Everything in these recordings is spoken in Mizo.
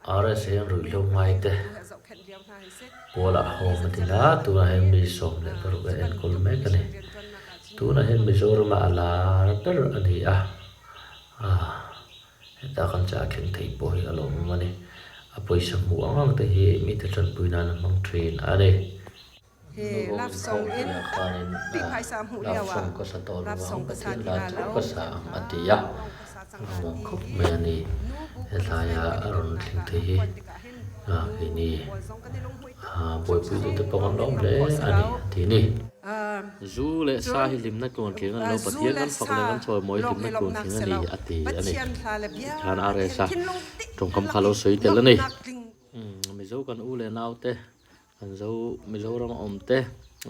Rsa hian ruihhlo ngai te pualah home a din a, tunah hian mi 16 a enkawl mek a ni. Tunah hian Mizoramah a lar ber a ni a, ah heta kan chah thleng thei pawh hi a lawmawm a ni. A pawisa hmuh ang ang te hi mite tanpui nan a hmang thin a ni. Hi love song in tampi phaisa a hmuh lio ah love song ka sa ti la lo. Lawng ka sa cang la ti hi nu bu hruai kan i lawmhnak ah kan phuan tikah hin nu bu pawl zong kan i lunghmuih tuk hringhran i lawm in lawm khawh si lo. Cun zu le sa lawng hi lawmhnak si lo, Pathian hla le bia Pathian thinlung dihlak i lawmhnak tling. Kan Zo Mizoram a awm te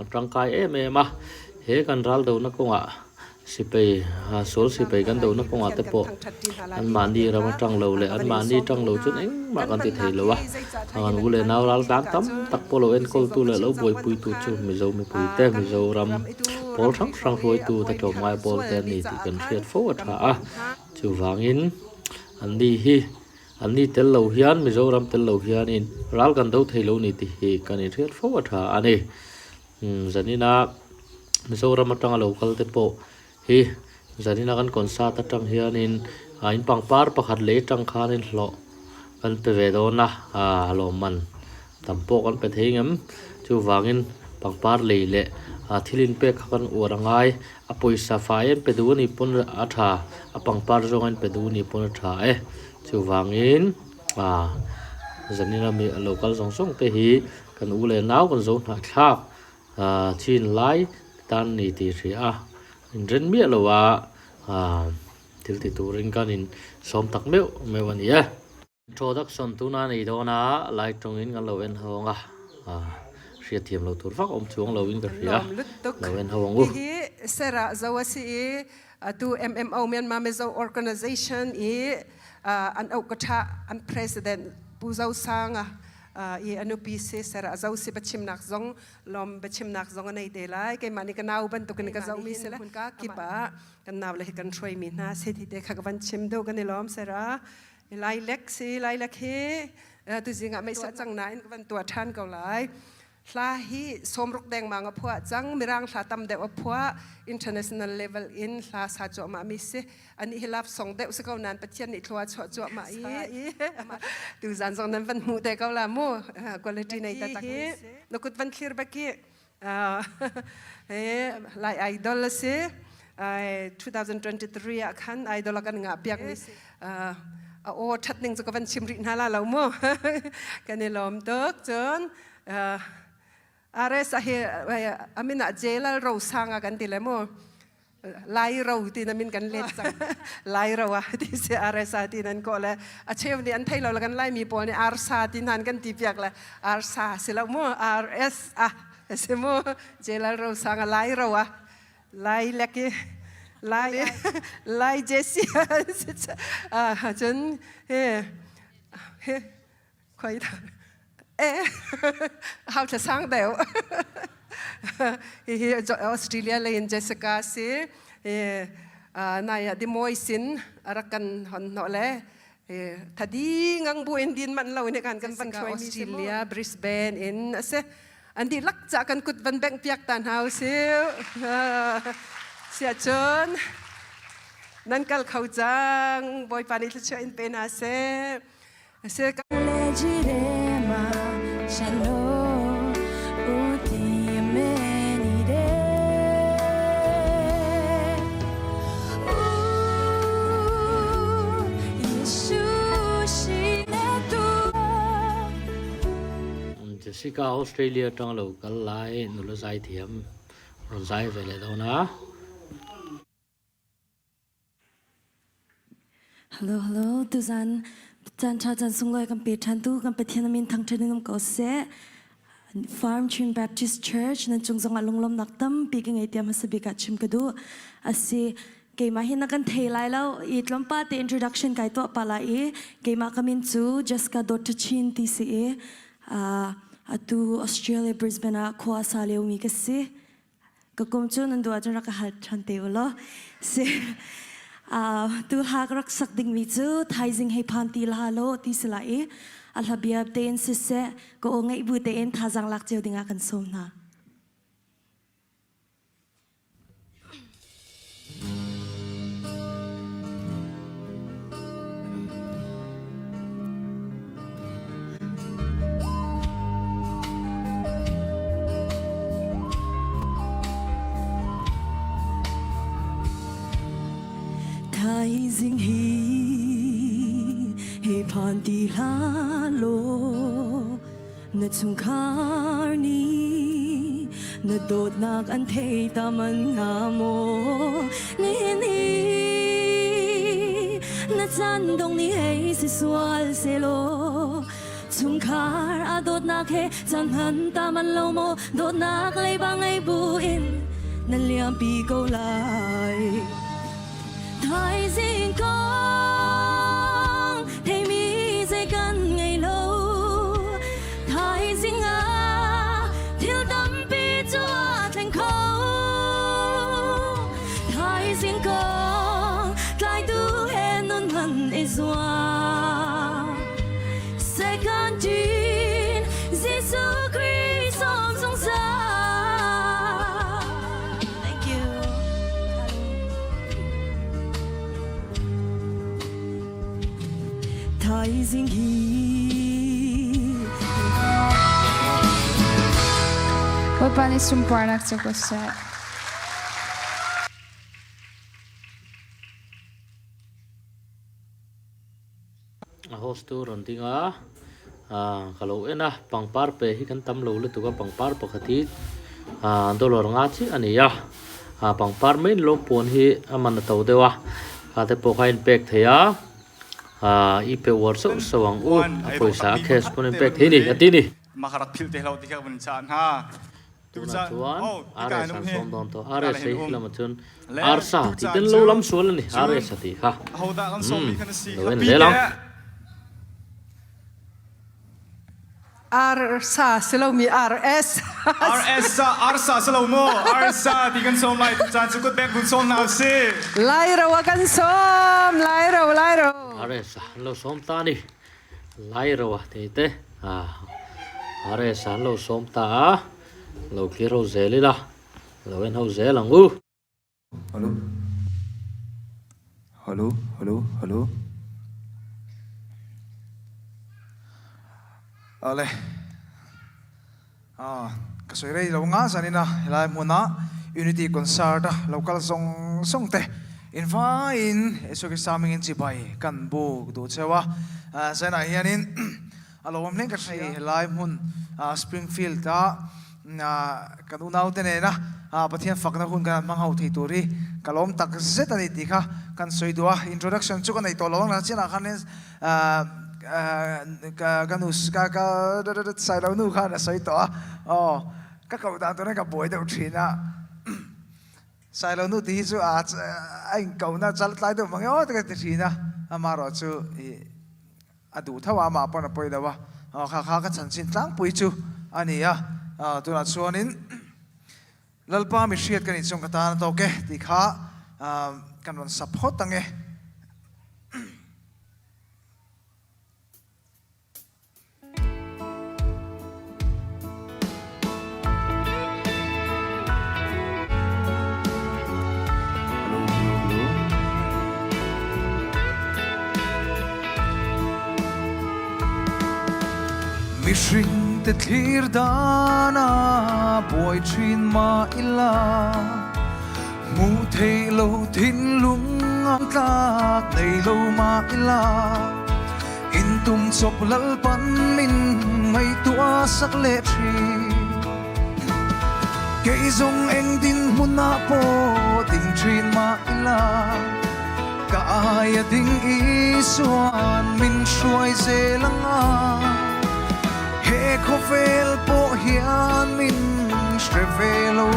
a tangkai em em a, he kan ral dona kawngah sipai sual sipai kan dona kawngah te pawh anmahni ram atang lo leh anmahni tang lo chuan engmah kan ti thei lo a, kan u leh nau ral tlang tam tak pawh lo enkawltu leh lo buaipuitu chu Mizo mipui te Mizoram pawl hrang hrang hruaitu te tlawmngai pawl te an ni tih kan hriat fo a tha a, chuvangin anni hi. Anni tel lo hian Mizoram tel lo hianin ral kan do thei lo ni tih hi kan inhriat fo a tha a ni. Zanina Mizoram atanga lo kal te pawh hi zanina kan concert atang hianin in pangpar pakhat lei atang khanin hlawh kan pe ve dawn a, lawmman tam pawh kan pe thei ngem. Chuvangin pangpar lei leh thil inpek kha kan uar a ngai, a pawisa fai an pe duh a nih pawn a tha, a pangpar zawng an pe duh a nih pawn a tha e. Chuvangin ah zanina mi a lo kal zawng zawng te hi kan u leh nau kan zo hnahthlak ah chin lai tan ni tih hria a, inren miah lo a ah thil ti turin kan in sawm tak meuh meuh a ni e. Introduction tuna nei dawn a, lai tawngin kan lo en ho ang a, ah hriatthiam lo tur vak awm chuang lo in ka Kan hria, lawm lutuk. lo en ho ang u. Hihi Sarah zo a si i atu MMO Myanmar Mizo Organization i an auh ka tha an president Pu Zo Sanga i a nupi si Sarah zo si biachimnak zong lawm biachimnak zong a nei te lai. Keimah nih ka nau bantukin ka zohmi si le hmunka kip ah kan nau le hi kan hruaimi hna si ti te kha ka van chim duh kan i lawm Sarah. Lailek si lailek hi tuzing ah meisa cang nain ka van tuah ṭhan ko lai. Hla hi sawmruk dengmang a phuah cang, mirang hla tam deuh a phuah, international level in hla sa cuahmah mi si. Ani hi love song deuh si ko nain Pathian nih thlua chuah cuahmah i tuzan zong nan van hmuh te ko la mu quality nei taktak mi si. Na kut van thlir bak hi Lai Idol a si. 2023 ah khan Idol a kan ngah piak mi a aw that ning cu ka van chim rih hna la lo mu. Kan i lawm tuk. Cun RS a hi amin ah Jelal Rosanga kan ti le mu. Lai ro ti na min kan let cang. Lai ro ah ti si RSA ti nan ko le a cheu nih an thei lo le kan Laimi pawl nih arsa ti nan kan ti piak le arsa si lo mu RS a si mu Jelal ro sang a Lai ro ah Lai lek i Lai Lai Jesse cun he he khoi e hau thla sang deuh hihi Australia lei in Jessica si nai ah dimoi sin rak kan hon hnawh le thadi ngang bu in din man lo in kan kan van hruai mi Australia Brisbane in ase an di lak cha kan kut van beng piak ta hna si sia cun nan kal kho cang Bawipa nih thluachuah in pe hna seh. Jessica Australia atang lo kal lai nula zaithiam rawn zai ve leh dawn a. Hello, hello. Tuzan caan ṭha caan sunglawi kan pe ṭhan tu kan Pathian amin thangṭhat in um ko seh. Farm Chin Baptist Church nan cung zongah lunglawmnak tampi ka ngei tiah hmasa bik ah chim ka duh. Asi keimah hi na kan thei lai lo i tlawmpal te introduction kai tuah pa lai i keimah ka min cu Jessica Dawt Chin ti si i atu Australia Brisbane ah khua sa lio mi ka si. Ka kum cu nan duh ahcun rak ka hal ṭhan te u law. Si tu ha ka rak sak dingmi cu thaizing hei phan ti la law ti si lai i. A hla bia tein siseh, ka aw ngaih bu tein thazaang lak cio dingah kan sawm hna. Thaizing hi hei phan ti hlah law na chungkhar nih na dawtnak an thei ta man hnga maw nihin hi na chan dong nih hei si sual selaw chungkhar a dawtnak he caan hman ta man lo maw dawtnak leiba ngei buin na liampi ko lai Thaizing kong theimi zei kan ngei lo. Thaizing ah thil tampi cu aa thleng kho. Thaizing kong tlaitu he nun hman i zuam. Second Jean, Jesuh Khrih sawm zungzal. Thank you. Thaizing hi Bawipa nih sunparnak cu ko seh. A host tu rawn ding a ka lo en a pangpar pe hi kan tam lo lutuk a pangpar pakhat hi dollar nga chiah a ni a pangpar main lawm pawn hi a man a to deuh a kha te pawh kha a inpek thei a i pe uar sauh sauh ang u a pawisa a cash pawn a inpek thei a ni a ti a ni. Tunah chuan RS an sawm dawn tawh. RS hi lamah chuan Arsa tih ten lo lam sual a ni. RS a tih kha. Lo en zel ang. Arsa si lomi RS. RS arsa si lo maw? Arsa ti kan sawm lai tu caan cu kut bek kun sawm hna usih. Lai ro a kan sawm. Lai ro lai ro. RS an lo sawm ta ni. Lai ro a tei te RS an lo sawm ta a, lo thlir ho zel ila, lo en ho zel ang u. Hello Hello Hello Hello Ale Ah ka sawi rei lo nga zanin a helai hmuna Unity Concert a lo kal zawng zawng te in vaiin Esuki Saming in chibai kan buk duh cheu a zainah hianin a lo awm hleng ka hria helai hmun Springfield a kan unaute nena Pathian fakna hun kan han hmang ho thei tur hi ka lawm tak zet a ni tih kha kan sawi duh a introduction chu ka nei tawh lo ang la chianah khanin Ka nu ka ka sailo nu khan a sawi tawh a aw ka koh dan tur hian ka buai deuh thin a sailo nu tih hi chu a a inkohna chal tlai deuh mang emaw te ka ti thin a amaherawh chu ih a duh tho a amah pawn a pawi lo a aw kha kha ka chhanchin tlangpui chu a ni a tunah chuanin Lalpa mi hriat ka nih chuan ka tan a tawk e tih kha kan rawn sa phawt ang e. Mihring te thlir dana buai thin mah ila Hmuh theih lo thinlung ang tlak nei lo mah ila In tum chawp lalpan min ngaihtuah sak leh thin Kei zawng eng dinhmunah pawh ding thin mah ila Ka aia ding Isuan min hruai zel anga He khawvel pawh hian min hre ve lo.